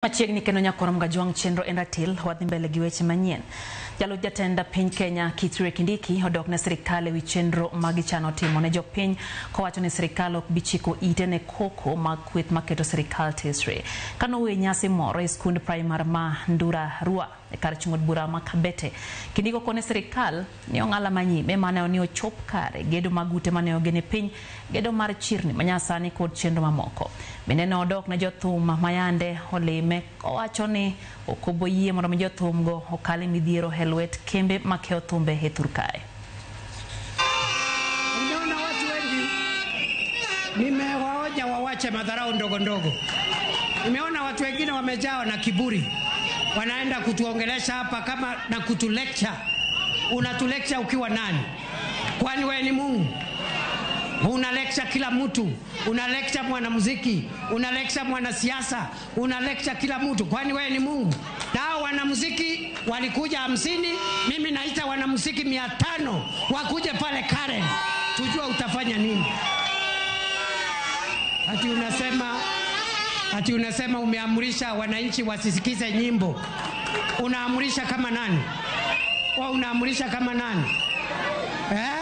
Machiegni kendo nyakwar Mgajwang' chenro en ratil wadhi mbele gi weche manyien. Jalup jatend piny Kenya Kithure Kindiki odok ne sirikal ewi chenro ma gichano timo ne jopiny kowacho ni sirikal ok bi chiko ite ne koko mag kweth maketo sirikal tesre. Kanowuoyo e nyasi moro e skund primar ma Ndura Rua e kar chung' od bura ma Kabete, Kindiki okone sirikal ni ong'ala manyime maneno ni ochop kare gedo mag ute mane ogen e piny, gedo mar chirni manyasani kod chenro mamoko. Bende ne odok ne jothum mayande olime kowacho ni ok oboyie mondo mi jothum go okal e midhiero e lwet kembe makeyo thumbe e thur kae. Nimeona watu wengi, nimewaonya wawache madharau ndogo ndogo. Nimeona watu wengine wamejawa na kiburi, wanaenda kutuongelesha hapa kama na kutulecture. Unatulecture ukiwa nani? Kwani wewe ni Mungu? Una lecture kila mtu, una lecture mwanamuziki, una lecture mwanasiasa, una lecture kila mtu. Kwani wewe ni Mungu? Na hao wanamuziki walikuja 50, mimi naita wanamuziki 500 wakuje pale Karen, tujue utafanya nini. Ati unasema umeamrisha wananchi wasisikize nyimbo. Unaamrisha kama nani? Wewe unaamrisha kama nani? Eh?